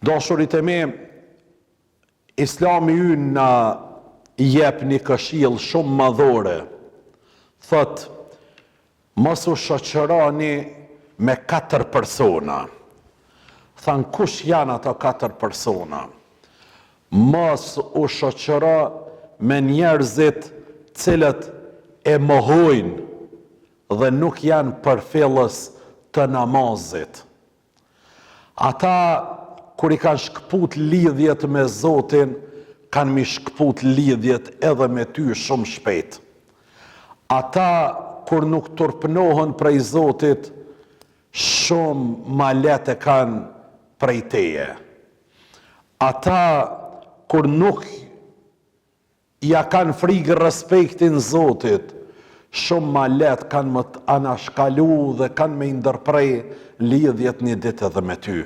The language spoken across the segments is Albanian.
Dashurit e mi, Islami ynë na jep një këshillë shumë madhore. Thotë, mos u shoqëroni me katër persona. Thanë kush janë ato katër persona? Mos u shoqëro me njerëzit cilët e mohojnë dhe nuk janë përfillës të namazit. Ata kur i kanë shkëput lidhjet me Zotin, kanë m'i shkëput lidhjet edhe me ty shumë shpejt. Ata kur nuk turpnohen prej Zotit, shumë ma lehtë e kanë prej teje. Ata kur nuk Ia kanë frikë respektin Zotit, shumë ma lehtë kanë me të anashkalu dhe kanë me i ndërpre lidhjet një ditë edhe me ty.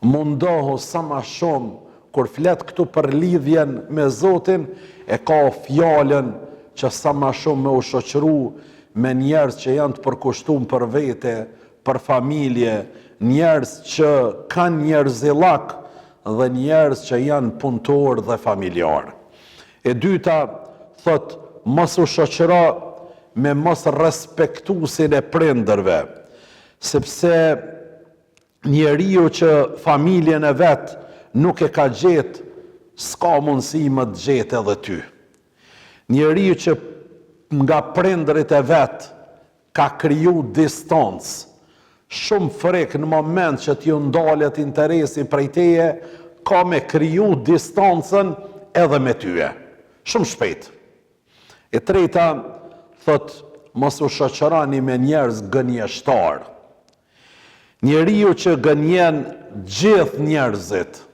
Mundohu sa ma shumë kur flet këtu për lidhjen me Zotin e ka fjalën që sa ma shumë me u shoqëru me njerëz që janë të përkushtum për vete, për familje, njerëz që kanë njerëzillak dhe njerëz që janë punëtorë dhe familjarë. E dyta, thotë, mos u shoqëro me mosrespektuesin e prindërve, sepse njeriu që familjen e vet nuk e ka gjetë, s'ka mundësi me të gjetë edhe ty. Njeriu që nga prindërit e vet ka kriju distancë, shumë frikë në moment që t'ju ndalet interesi prej teje, ka me kriju distancën edhe me tyje. Shumë shpejt. E treta, thotë, mos u shoqëroni me njerëz gënjeshtarë. Njeriu që gënjen gjithë njerëzit,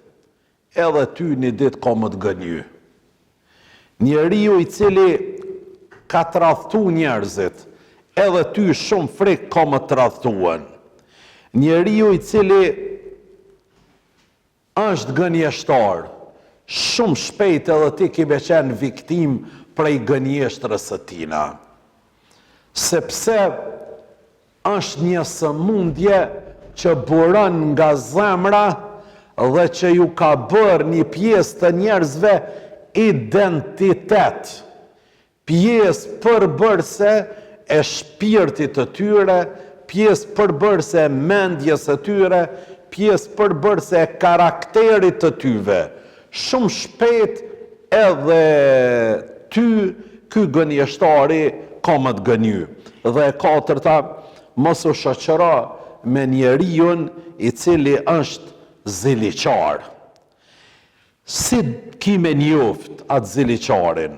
Edhe ty një ditë ka me të gënjy. Njeriu i cili ka tradhtu njerëzit, edhe ty shumë frikë ka me të tradhtuen. Njeriu i cili është gënjeshtar, shumë shpejt edhe ti ki me qenë viktimë prej gënjeshtrës së tina. Sepse Është një sëmundje që buron nga zemra dhe që ju ka bërë një pjesë të njerëzve identitet, pjesë përbërëse e shpirtit të tyre, pjesë përbërëse e mendjes së tyre, pjesë përbërëse e karakterit të tyve. Shumë shpejt edhe ty ky gënjeshtari ka me të gënjy. Dhe e katërta, mos u shoqëro me njeriun i cili është ziliqar. Si ki me njoft atë ziliqarin?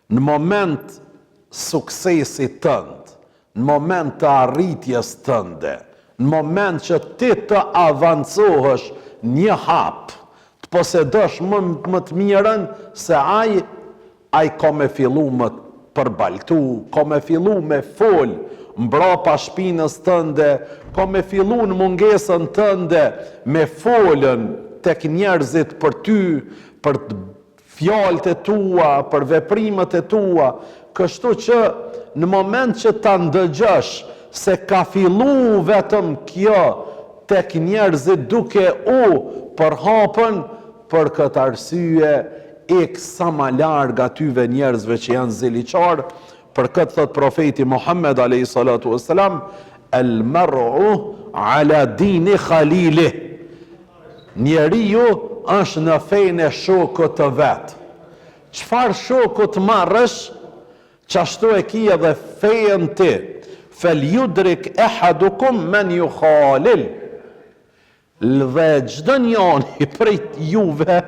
Në moment suksesit tënd, Në moment të arritjes tënde, në moment që ti të avancohesh një hap, të posedosh më më të mirën se ai, ai ka me fillu me të përbaltu, ka me fillu me fol mbrapa shpinës tënde, ka me fillu në mungesën tënde me folën tek njerëzit për ty, për të fjalët e tua, për veprimet e tua, kështu që në moment që ta ndëgjosh se ka fillu vetëm kjo tek njerëzit duke u përhapën, për këtë arsye ik sa ma larg atyve njerëzve që janë ziliqarë, për këtë thotë profeti Muhammed alejhi salatu ue selam, El mer'u ala dini khalilih. Njeriu është në fenë e shokut të vet. Çfarë shoku të marrësh, qashtu e ki edhe fenë ti. Fel yudrik ehadukum men yukhalil. Dhe çdo njani prej juve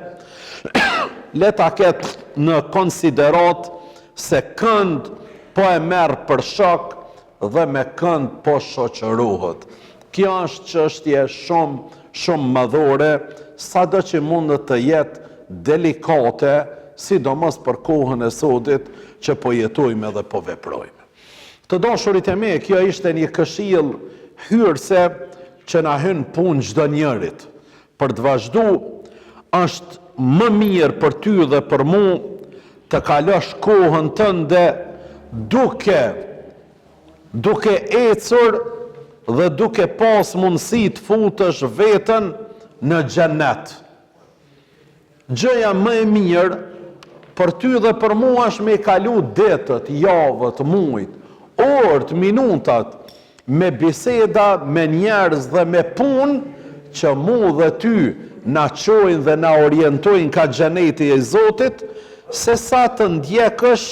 le ta ketë në konsideratë se kënd po e merr për shok dhe me kënd po shoqërohet. Kjo është çështje shumë, shumë madhore, sado që mundet të jetë delikate, sidomos për kohën e sodit që po jetojmë edhe po veprojmë. Të dashurit e mi, kjo ishte një këshillë hyrëse që na hyn punë çdo njërit. Për të vazhdu, është më mirë për ty dhe për mu të kalosh kohën tënde duke duke ecur dhe duke pas mundësi të futësh veten në xhennet. Gjëja më e mirë për ty dhe për mua është me i kalu ditët, javët, mujt, orët, minutat me biseda me njerëz dhe me punë që mu dhe ty na çojnë dhe na orientojnë ka xheneti i Zotit, sesa të ndjekësh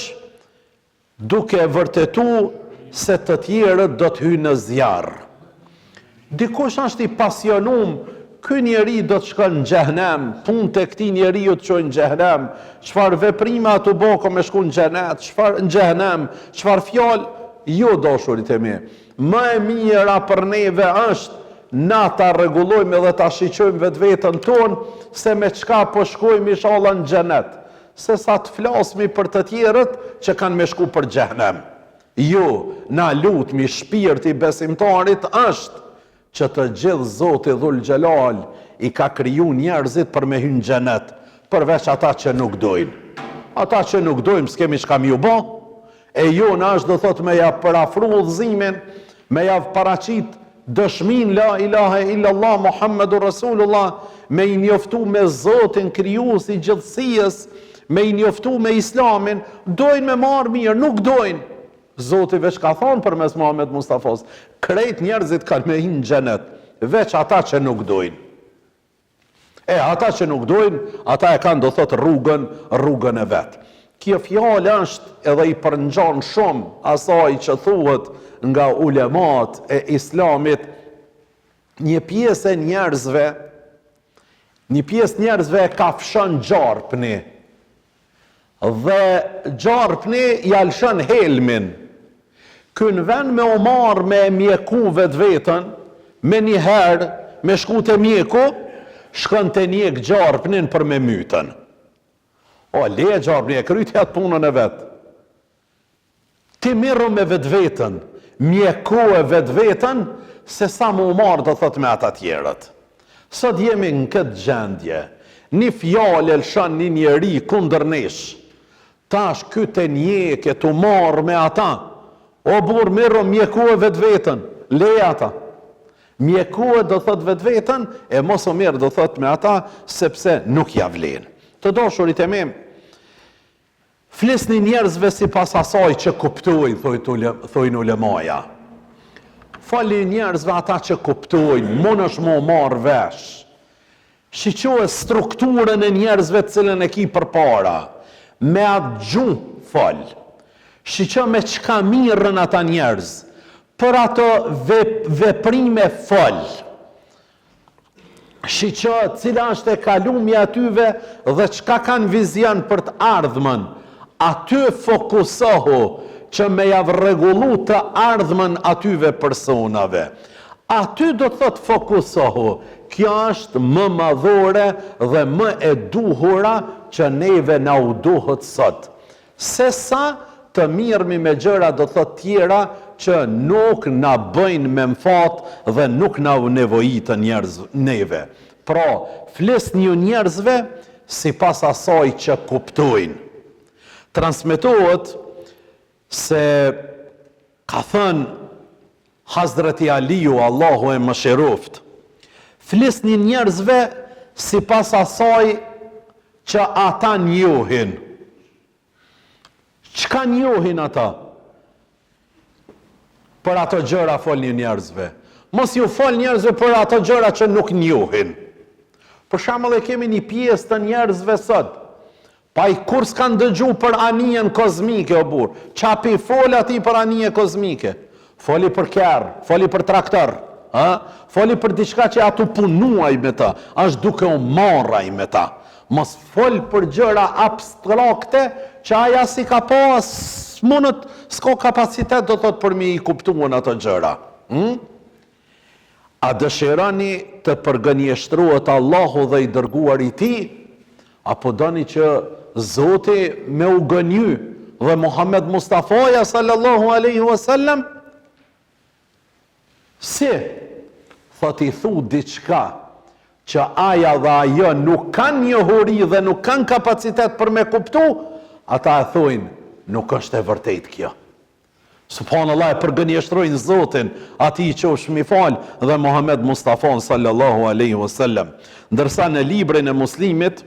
Duke e vërtetu se të tjerët do të hyjnë në zjarr. Dikush është i pasionum, ky njeri do të shkon në xhehnem, punët e këtij njeriu të çojnë në xhehnem, çfarë veprime a tu bo ka me shku në xhenet, çfarë në xhehnem, çfarë fjalë, jo dashurit e mi. Më e mira për neve është na ta rregullojmë edhe ta shiqojmë vetveten tonë se me çka po shkojmë ishalla në xhenet. Se sa të flasmi për të tjerët që kanë me shku për xhehnem. Jo, na lutmi shpirti i besimtarit është që të gjithë Zoti Dhul Xhelal i ka kriju njerëzit për me hy në xhenet, përveç ata që nuk dojnë. Ata që nuk dojnë s'kemi çka me ju bo, e jona është do thotë me ja përafru udhëzimin, me ja paraqit Dëshminë la ilahe illallah Muhammedur Rasulullah me i njoftu me Zotin krijues i gjithësisë, me i njoftu me Islamin, dojnë me marrë mirë, nuk dojnë. Zoti veç ka thonë përmes Muhammed Mustafës, krejt njerëzit kanë me hi në xhenet, veç ata që nuk dojnë. E, ata që nuk dojnë, ata e kanë do thotë rrugën, rrugën e vet. Kjo fjalë është edhe i përngjan shumë asaj që thuhet nga ulemat e Islamit, një pjesë e njerëzve, një pjesë njerëzve e kafshon gjarpni, Dhe gjarpni ja lëshon helmin. Ky në vend me u marrë me e mjeku vetveten, menjëherë me shku te mjeku, shkon te njek gjarpnin për me mytën. O, leje gjarpni, e kryti atë punën e vet. Ti merru me vetveten, mjekoe vetveten, se sa me u marrë do thotë me ata tjerët. Sot jemi në këtë gjendje. Një fjalë e lëshon një njeri kundër nesh. Tash ky te njek e tu marrë me ata. O burrë merru mjekoe vetveten, leje ata. Mjekoe do thotë vetveten e mos u merr do thotë me ata sepse nuk ja vlen. Të dashurit e mi, Flisni njerëzve sipas asaj që kuptojnë, thojnë ulemaja. Foli njerëzve ata që kuptojnë, munësh me u marrë vesh. Shiqoe strukturën e njerëzve të cilën e ki përpara. Me atë gjuhë fol. Shiqo me çka mirren ata njerëz. Për ato veprime fol. Shiqo cila është e kalumja e tyve dhe çka kanë vizion për të ardhmen. Aty fokusohu që me jav rregullu të ardhmen atyve personave. Aty do të thotë fokusohu. Kjo është më madhore dhe më e duhura që neve na u duhet sot. Se sa të mirrmi me gjëra do të thotë tjera që nuk na bëjnë menfat dhe nuk na nevojiten njerëz neve. Pra, flisni ju njerëzve sipas asaj që kuptojnë. Transmetohet se ka thënë Hazreti Aliu, Allahu e mëshiroftë, Flisni njerëzve sipas asaj që ata njohin. Çka njohin ata? Për ato gjëra folni njerëzve. Mos ju fol njerëzve për ato gjëra që nuk njohin. Për shembull e kemi një pjesë të njerëzve sot Po ai kurrë s'ka ndëgju për anijen kozmike o burrë. Ça pi fol atij për anije kozmike? Foli për kerr, foli për traktor, ë? Foli për diçka që a tu punu ai me të, është duke u marrë ai me ta. Mos fol për gjëra abstrakte që ai as i ka pa as s'munët, s'ka kapacitet do thotë për me i kuptuan ato gjëra. Hm? A dëshironi të përgënjeshtrohet Allahu dhe i Dërguari i Tij? Apo doni që Zoti me u gënjy dhe Muhammed Mustafaja sallallahu alejhi wa sallam? Si? Thotë i thu diçka që ai dhe ajo nuk kanë njohuri dhe nuk kanë kapacitet për me kuptu, ata e thojnë, nuk është e vërtetë kjo. Subhanallah e përgënjeshtrojnë Zotin, atij i qofshmi falë dhe Muhamed Mustafan sallallahu alejhi wa sellem. Ndërsa në librin e Muslimit.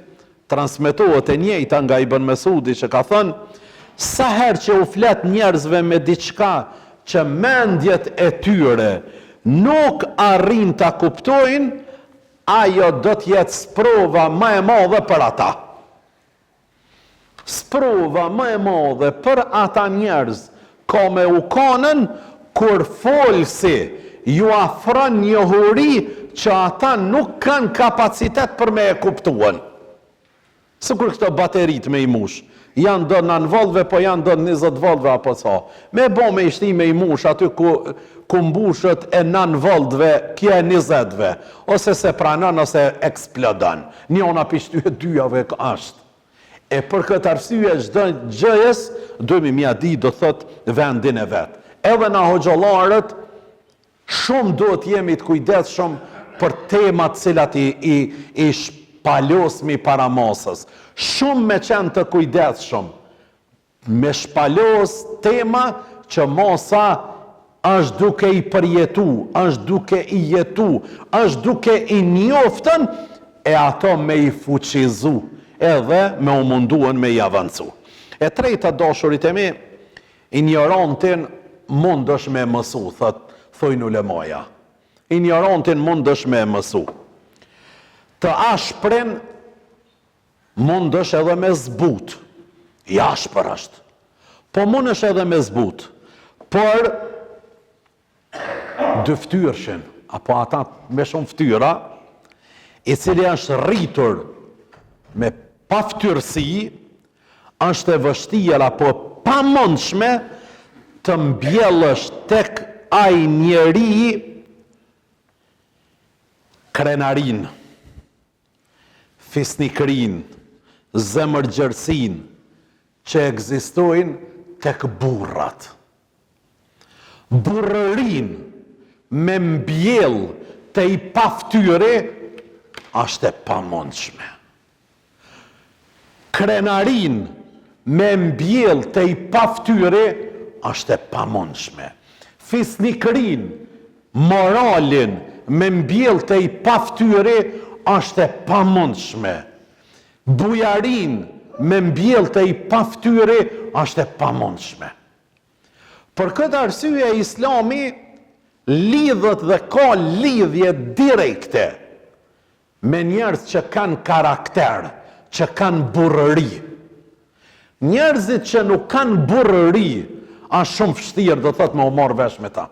Transmetohet e njëjta nga Ibn Mesudi që ka thënë, Sa herë që u flet njerëzve me diçka që mendjet e tyre nuk arrijnë ta kuptojnë, ajo do të jetë sprova më e madhe për ata. Sprova më e madhe për ata njerëz ka me u kanën kur folësi ju afron njohuri që ata nuk kanë kapacitet për me e kuptuen. Sikur këto bateritë me i mush, janë do nan voltve po janë do 20 voltve apo ca. Me bo me i shti me i mush aty ku ku mbushet e nan voltve kjo e 20-ve, ose s'e pranon ose eksplodon. Njona pi qtyre dyjave është. E për këtë arsye çdo gjëjes duhemi m'ia di do thotë vendin e vet. Edhe na hoxhallarët shumë duhet të jemi të kujdesshëm për temat të cilat i i i shpalosmi para masës. Shumë me qenë të kujdesshëm Me shpalos tema që masa është duke i përjetu, është duke i jetu, është duke i njoftën e ato me i fuqizu edhe me u munduen me i avancu. E treta dashurit e mi, injorantin mundesh me mësu, thot, thojnë ulemaja. Injorantin mundesh me mësu. Të ashprin Mundesh edhe me zbut. I ashpër është. Po mundesh edhe me zbut. Por dyftyrshin, apo ata me shumë ftyra, i cili është rritur me paftyrësi, është e vështirë apo pamundshme të mbjellësh tek ai njeri krenarinë. fisnikërinë, zemërgjerësinë që ekzistojnë tek burrat. Burrërinë me mbjellë te i paftyri është e pamundshme. Krenarinë me mbjellë te i paftyri është e pamundshme. Fisnikërinë, moralin me mbjellë te i paftyri është e pamundshme. Bujarinë me mbjellë te i paftyri është e pamundshme. Për këtë arsye Islami lidhet dhe ka lidhje direkte Me njerëz që kanë karakter, që kanë burrëri. Njerëzit që nuk kanë burrëri, është shumë vështirë do thotë me u marrë vesh me ta.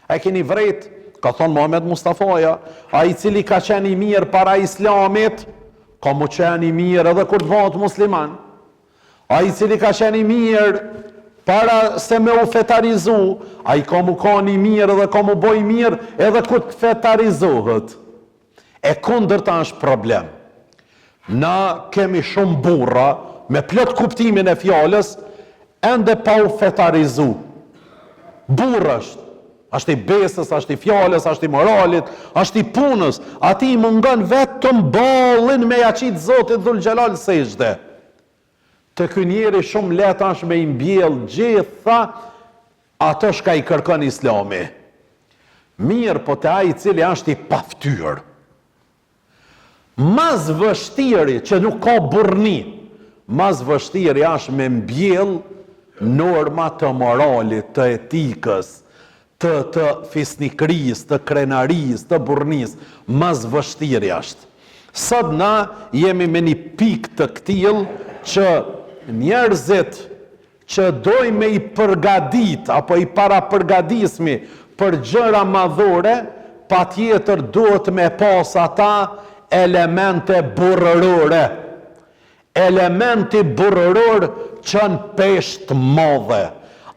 A e keni vrejt, ka thonë Muhamed Mustafaja, ai i cili ka qenë i mirë para Islamit, ka mu qenë i mirë edhe kur të bëhet musliman. Ai i cili ka qenë i mirë para se me u fetarizu, ai ka mu kanë i mirë edhe ka mu bo i mirë edhe kur të fetarizohet. E kundërta është problem. Na kemi shumë burra, me plot kuptimin e fjalës, ende pa u fetarizu. Burrë është. Është i besës, është i fjalës, është i moralit, është i punës. Atij i mungon vetëm ballin me ja qitë Zotit Dhul Xhelal sexhde. Te ky njeri shumë lehtë është me i mbjellë gjitha Ato çka i kërkon Islami. Mirëpo te ai i cili është i paftyrë. Ma s'vështiri që nuk ka burrni, ma s'vështiri është me mbjell norma të moralit, të etikës, të të fisnikërisë, të krenarisë, të burrnisë, ma s'vështiri është. Sot na jemi me një pikë të këtillë që njerëzit që dojmë me i përgadit apo i parapërgadismi për gjëra madhore, patjetër duhet me pas ata elemente burrërore. Elementi burrëror çon peshë të madhe.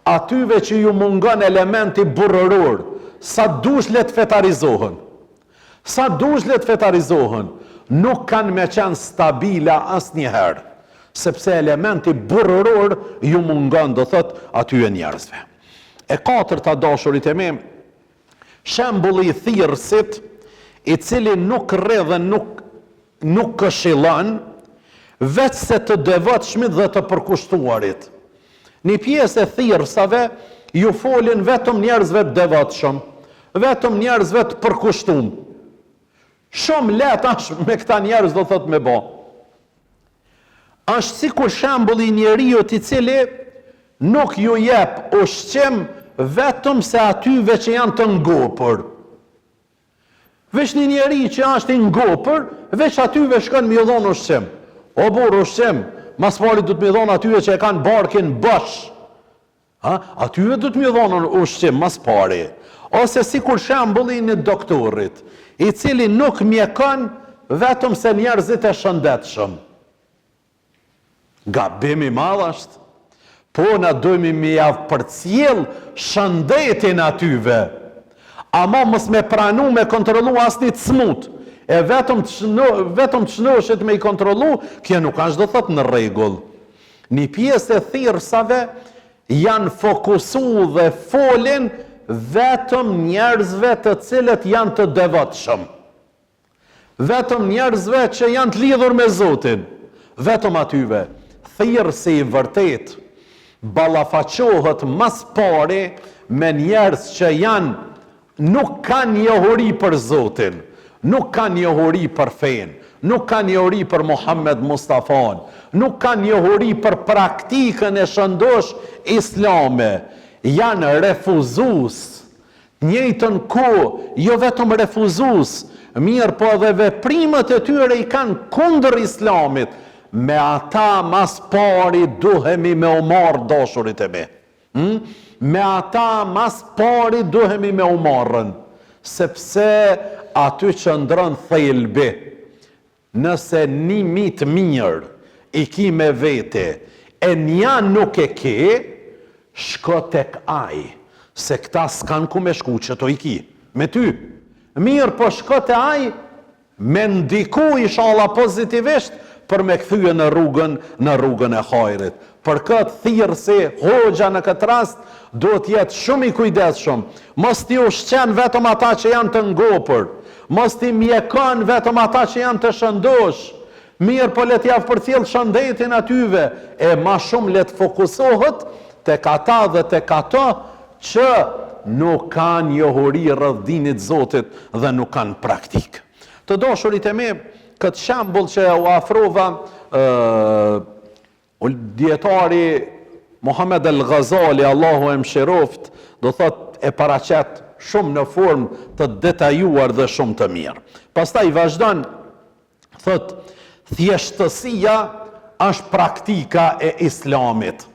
Atyve që ju mungon elementi burrëror, sa dush le të fetarizohen. Sa dush le të fetarizohen, nuk kanë me qenë stabila asnjëherë, sepse elementi burrëror ju mungon, do thotë, atyre njerëzve. E katërta dashurit e mi, shembulli i thirrësit, i cili nuk rri dhe nuk nuk këshillon, veçse të devotshmit dhe të përkushtuarit. Një pjesë e thirrësave ju folin vetëm njerëzve të devotshëm, vetëm njerëzve të përkushtum. Shumë lehtë është me këta njerëz do thotë me bo. Është sikur shembulli i njeriut i cili nuk ju jep ushqim vetëm se atyve që janë të ngopur. Veç një njeri që është i ngopur, veç atyve shkon me ju dhonë ushqim. O burrë, ushqim, ma s'pari duhet me dhonë atyve që e kanë barkin bosh. Ha? Atyve duhet me ju dhonë ushqim, ma s'pari. Ose sikur shembulli i një doktorit, i cili nuk mjekon vetëm se njerëzit e shëndetshëm. Gabim i madh është. Po na dojmi me jav përcjell shëndetin atyve. Ama mos me pranu me kontrollu asnjë të smut. E vetëm të vetëm të shnoshit me i kontrollu, kjo nuk është do thot në rregull. Një pjesë e thirrësave janë fokusu dhe folin vetëm njerëzve të cilët janë të devotshëm. Vetëm njerëzve që janë të lidhur me Zotin, vetëm atyve. Thirrësi i vërtetë ballafaqohet ma s'pari me njerëz që janë nuk kanë njohuri për Zotin, nuk kanë njohuri për fenë, nuk kanë njohuri për Muhammed Mustafan, nuk kanë njohuri për praktikën e shëndoshë islame, janë refuzues Njëjtën kohë, jo vetëm refuzues, mirëpo edhe veprimet e tyre i kanë kundër Islamit, me ata ma s'pari duhemi me u marrë dashurit e mi. Hm? Me ata ma s'pari duhemi me u marrën, sepse aty qëndron thelbi. Nëse 1000 të mirë i ki me vete e nja nuk e ke, shko tek ai, se këta s'kanë ku me shku qëto i ki me ty. Mirëpo shko te ai me ndiku ishalla pozitivisht për me kthye në rrugën në rrugën e hajrit. Për këtë thirrësi, hoxha në këtë rast, duhet të jetë shumë i kujdesshëm, mos t'i ushqen vetëm ata që janë të ngopur, mos t'i mjekon vetëm ata që janë të shëndoshë, mirëpo le t'jav përcjellë shëndetin atyve, e ma shumë le të fokusohet tek ata dhe tek ato që nuk kanë njohuri rreth dinit Zotit dhe nuk kanë praktikë. Të dashurit e mi, këtë shembull që u afrova, ë Dijetari Muhamed El Ghazali, Allahu e mëshiroftë, do thotë e paraqet shumë në formë të detajuar dhe shumë të mirë. Pastaj vazhdon thotë thjeshtësia është praktika e Islamit.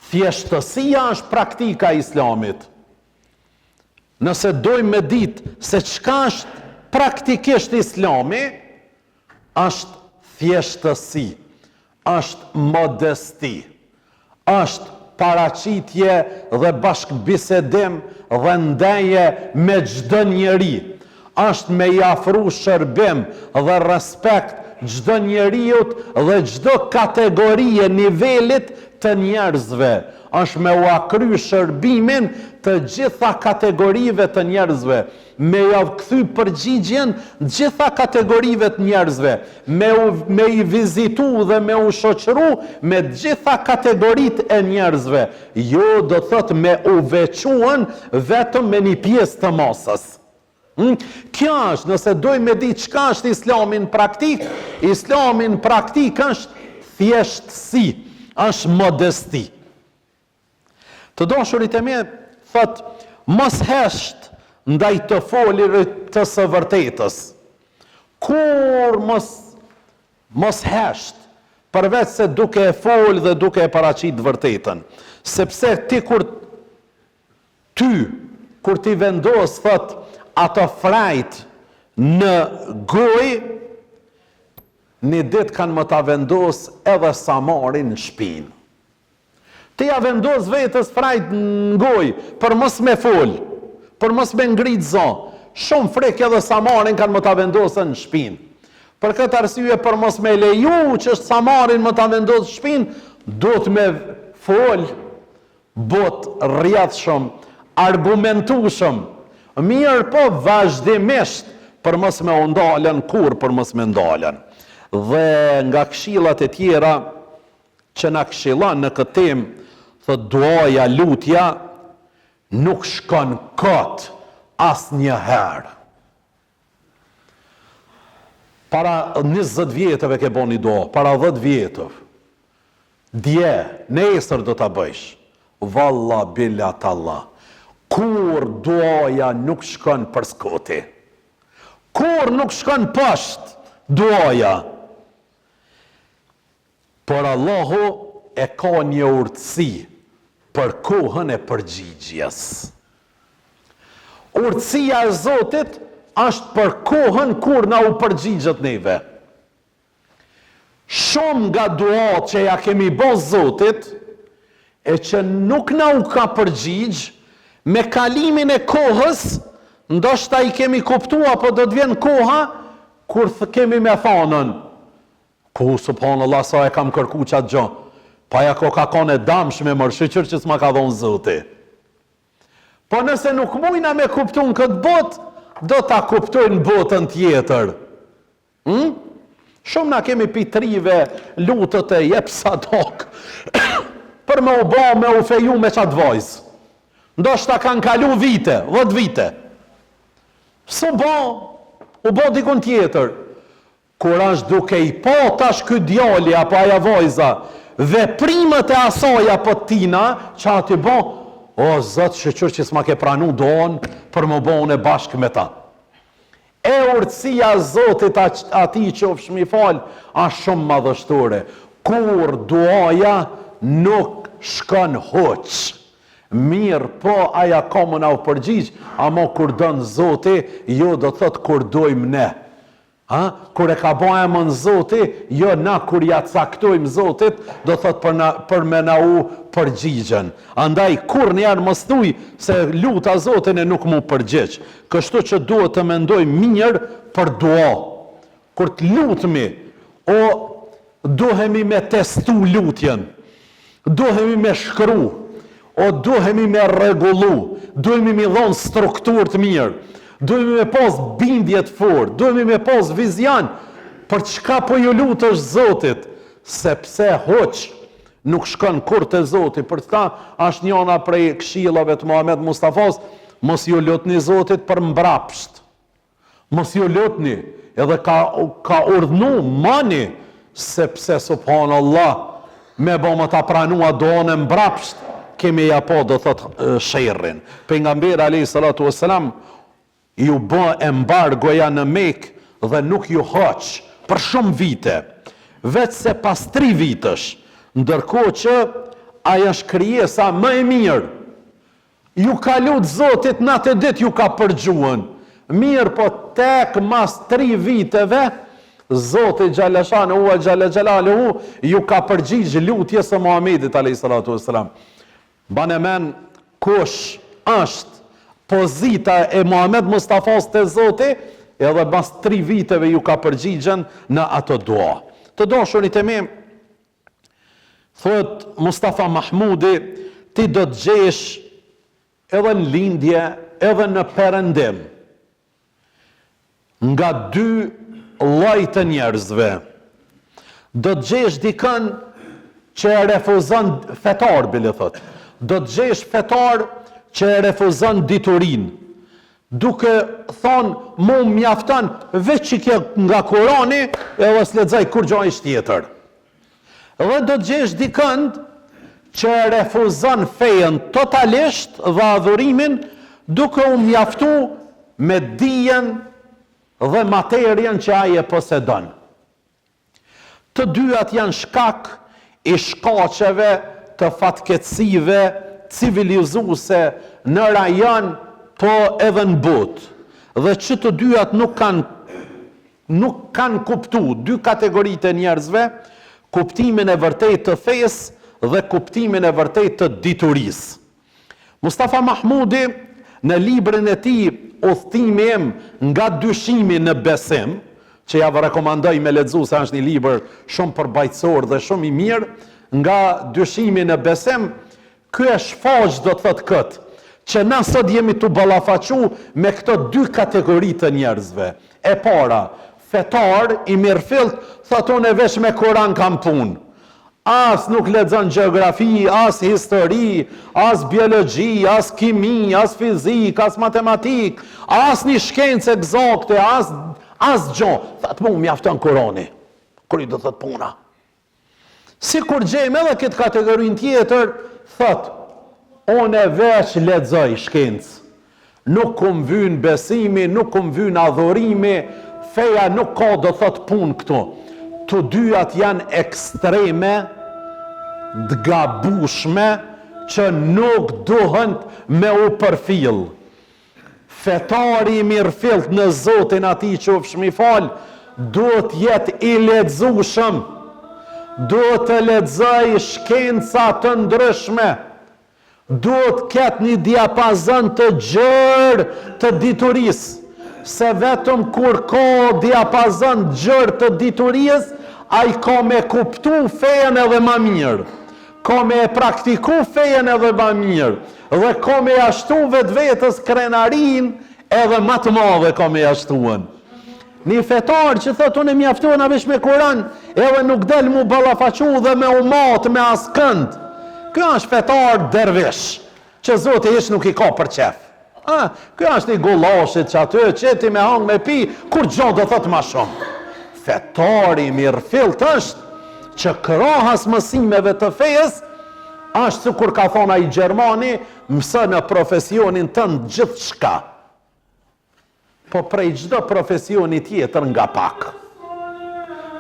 Thjeshtësia është praktika e Islamit. Nëse dojmë me ditë se çka është praktikisht Islami, është thjeshtësi, është modesti, është paraqitje dhe bashkëbisedim dhe ndeje me çdo njeri, është me i afru shërbim dhe respekt çdo njeriut dhe çdo kategorie nivelit të njerëzve, është me ua kry shërbimin të gjitha kategorive të njerëzve, me jav kthy përgjigjen gjitha kategorive të njerëzve, me u me i vizitu dhe me u shoqëru me gjitha kategoritë e njerëzve, jo do thotë me u veçuen vetëm me një pjesë të masës. Hm? Kjo është, nëse dojmë me di çka është islami në praktikë, islami në praktikë është thjeshtësi, është modesti. Të dashurit e mi, thotë, mos hesht ndaj të folurit të së vërtetës. Kurrë mos mos hesht, përveç se duke e folë dhe duke e paraqit të vërtetën. Sepse ti kur ty, kur t'i vendos, thotë, ato frejt në gojë, një ditë kanë me ta vendos edhe samarin në shpinë. Ti ja vendos vetes frejt në gojë për mos me fol, për mos me ngrit zo. Shumë frikë edhe samarin kanë me ta vendosë në shpinë. Për këtë arsye për mos me leju që samarin me ta vendos në shpinë, duhet me fol butë, rrjedhshëm, argumentushëm, mirëpo vazhdimisht për mos me u ndalën kurrë për mos me ndalën. Dhe nga këshillat e tjera që na këshillon në këtë temë, thotë duaja, lutja, nuk shkon kot asnjëherë. Para 20 vjetëve ke bo një dua, para 10 vjetëve. Dje, nesër do ta bëjsh. Valla bila talla. Kurrë duaja nuk shkon për s'koti. Kurrë nuk shkon poshtë duaja. Por Allahu e ka një urtësi për kohën e përgjigjes. Urtësia e Zotit është për kohën kur na u përgjigjet neve. Shumë nga duat që ja kemi bo Zotit e që nuk na u ka përgjigj, me kalimin e kohës ndoshta i kemi kuptu apo do të vjen koha kur kemi me thanën Ku subhanallah sa e kam kërku qat gjo pa ja koka kon e damshme mor shyqyr që s'ma ka dhon zoti po nëse nuk mujna me kuptu në këtë botë do ta kuptojnë botën tjetër hm? Shumë na kemi pi t'rive lutët e jep sadak për me u ba me u feju me qat vajzë ndoshta kanë kalu vite, 10 vite s'u ba u ba dikun tjetër Kur është duke i pa tash ky djali apo aja vajza veprimet e asaj apo tina që aty bo, o Zot shyqyr që s'ma ke pranu duan për m'u bo une bashkë me ta. E urtësia e Zotit atij qofshmi falë asht shumë madhështore. Kurrë duaja nuk shkon huq. Mirëpo aja ka me na u përgjigj, amo kur don Zoti, jo do të thotë kur dojmë ne. Ha? Kur e ka ba emën Zoti, jo na kur ja caktojmë Zotit, do thot për, na, për me na u përgjigjën. Andaj, kurrnjëherë mos thuj se luta Zotin e nuk m'u përgjigj. Kështu që duhet të mendojmë mirë për dua. Kur të lutmi, o duhemi me testu lutjen, duhemi me shkru, o duhemi me rregullu, duhemi me dhonë strukturë të mirë, duhemi me pas bindje të fortë, duhemi me pas vizion për çka po ju lutesh Zotit, sepse huq nuk shkon kurrë te Zoti, për këta është njëna prej këshillave të Muhamed Mustafas, mos ju lutni Zotit për mbrapsht. Mos ju lutni, edhe ka ka urdhnu mani, sepse subhanallah me bo me ta pranua duan e mbrapsht, kemi ja pa do thot sherrin. Pejgamberi alayhi salatu wassalam ju bë embargoja në Mekë dhe nuk ju hoq për shumë vite, veçse pas tri vitësh, ndërkohë që ai është krijesa më e mirë Ju ka lut Zotit natë e ditë ju ka përgjuën. Mirëpo tek mas tri viteve Zoti xhaleshanuhu ve xhele xhelaluhu ju ka përgjigj lutjes së Muhamedit alejhi salatu ve selam. Mbane men kush është pozita e Muhamed Mustafas te Zoti edhe mas tri viteve ju ka përgjigjën në ato dua. Të dashurit e mi, Thotë Mustafa Mahmudi, ti do të gjesh edhe në lindje, edhe në perëndim, nga dy lloj të njerëzve. Do të gjesh dikën që e refuzon fetar, bile thotë. Do të gjesh fetar që e refuzon diturinë, duke thonë mu mjafton veç qikjo nga Kurani edhe s'lexoj kurgjo hiç tjetër. Dhe do të gjesh dikënd që e refuzon fejën totalisht dhe adhurimin duke u mjaftu me dijen dhe materien që ai e posedon. Të dyjat janë shkak i shkaqeve të fatkeqësive civilizuese në rajon po edhe në botë. Dhe që të dyjat nuk kanë nuk kanë kuptu dy kategoritë e njerëzve, kuptimin e vërtetë të fesë dhe kuptimin e vërtetë të diturisë. Mustafa Mahmudi në librin e tij Udhëtimi im nga dyshimi në besim, që jav rekomandoj me lexu se është një libër shumë përmbajtësor dhe shumë i mirë, nga dyshimi në besim, Ky e shfaq do të thotë këtë, që na sot jemi tu ballafaqu me këto dy kategori të njerëzve. E para, fetar i mirëfillt, thotë unë veç me Kuran kam punë. As nuk lexon gjeografi, as histori, as biologji, as kimi, as fizikë, as matematikë, as një shkencë ekzakte, as. Asgjo, thotë mu mjafton Kurani. Kry do thotë puna. Sikur gjejmë edhe këtë kategorinë tjetër, thotë, unë veç lexoj shkencë. Nuk um vyn besimi, nuk um vyn adhurimi, feja nuk ka do thotë punë këtu. Të dyjat janë ekstreme të gabushme që nuk duhen me u përfill. Fetari i mirëfillt në Zotin atij qofshmi falë, duhet të jetë i lexueshëm, duhet të lexojë shkenca të ndryshme, duhet të ketë një diapazon të gjerë të diturisë, se vetëm kur ka diapazon të gjerë të diturisë, ai ka me kuptu fejen edhe ma mirë. Ka me e praktiku fejen edhe ma mirë dhe ka me ja shtu vetvetes krenarinë edhe ma të madhe ka me ja shtuen. Një fetar që thotë unë mjaftohna veç me Kuran edhe nuk del mu ballafaqu dhe me u matë me askënd. Ky është fetar dervish, që Zoti hiç nuk i ka për qef. A, ky është i gullashit që aty e qeti me hangë me pi, kurgjo do thotë ma shumë. Fetari i mirëfillt është që krahas mësimeve të fesë, është sikur ka thonë ai gjermani, mëso në profesionin tënd gjithçka. Po prej çdo profesioni tjetër nga pak.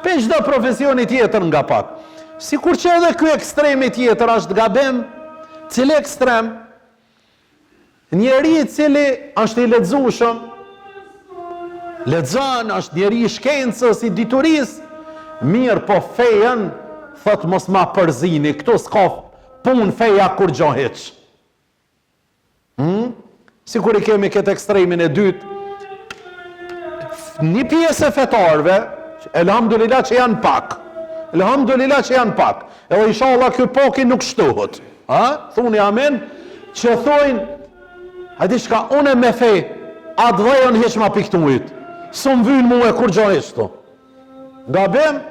Prej çdo profesioni tjetër nga pak. Sikur që edhe ky ekstremi tjetër është gabim, cili ekstrem? Njeri i cili është i lexueshëm, lexon, është njeri i shkencës, i diturisë, mirëpo fejën, thotë mos ma përzini, këtu s'ka punë feja kurgjo hiç. Hmm? Sikur i kemi këtë ekstremin e dytë, një pjesë e fetarëve, elhamdulillah që janë pak, elhamdulillah që janë pak, edhe inshallah ky paki nuk shtohet, ha? Thuni amin, që thojnë, hajde çka une me fe, atdheun hiç ma piktuit, s'um vyn mue kurgjo hiç tu. Gabim,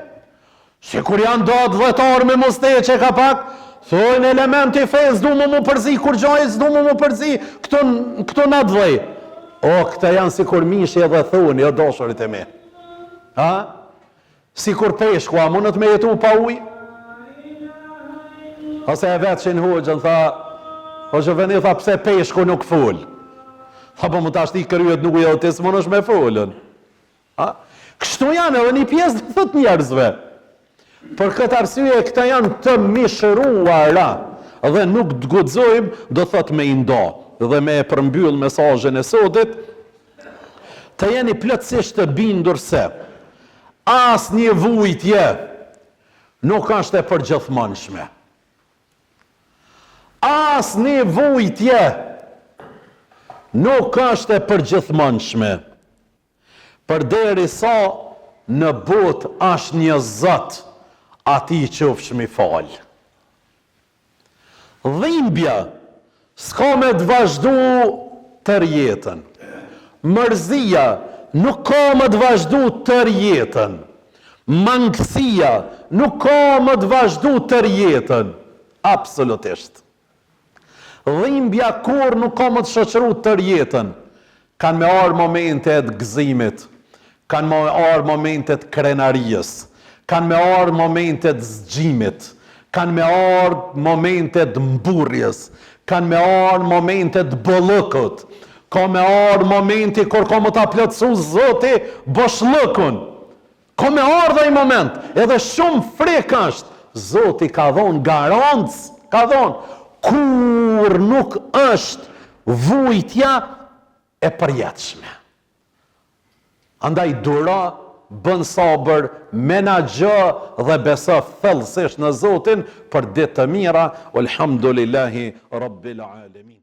Sikur janë do atdhetarë me musteqe ka pak, thojnë elementi i fesë, s'du mu mu përzi, kurgjo hiç s'du mu mu përzi, këtu, këtu në atdhe. O, këta janë sikur mishi edhe thuni, o dashurit e mi. Ha? Sikur peshku, a mundet me jetu pa ujë? Ose e vetshin hoxhën, tha, hoxhë veni, tha, pse peshku nuk fol? Tha, po mu tashti kryet nuk ujë, ti s'munësh me folën. A? Kështu janë edhe një pjesë do thotë njerëzve. Për këtë arsye këta janë të mishëruara dhe nuk të guxojmë do thotë me i nda dhe me e përmbyll mesazhin e sotit të jeni plotësisht të bindur se asnjë vujtje nuk është e përgjithmonshme. Asnjë vujtje nuk është e përgjithmonshme. Përderisa në botë asht një Zot, atij qofshmi falë. Dhimbja s'ka me të vazhdu tërë jetën. Mërzia nuk ka me të vazhdu tërë jetën. Mangësia nuk ka me të vazhdu tërë jetën. Absolutisht. Dhimbja kurrë nuk ka me të shoqëru tërë jetën. Kanë me ardhë momente të gëzimit, kanë me ardhë momente të krenarisë, kanë me ardhë momente të zgjimit, kanë me ardhë momente të mburrjes, kanë me ardhë momente të bollëkut, ka me ardhë momenti kur ka me ta plotësu Zoti boshllëkun. Ka me ardhë ai moment, edhe shumë frikë është, Zoti ka dhonë garancë, ka dhonë, kurrë nuk është vujtja e përjetshme. Andaj duro, bën sabër, menaxho dhe beso thellësisht në Zotin për ditë të mira, Elhamdulillahi Rabbil Alemin.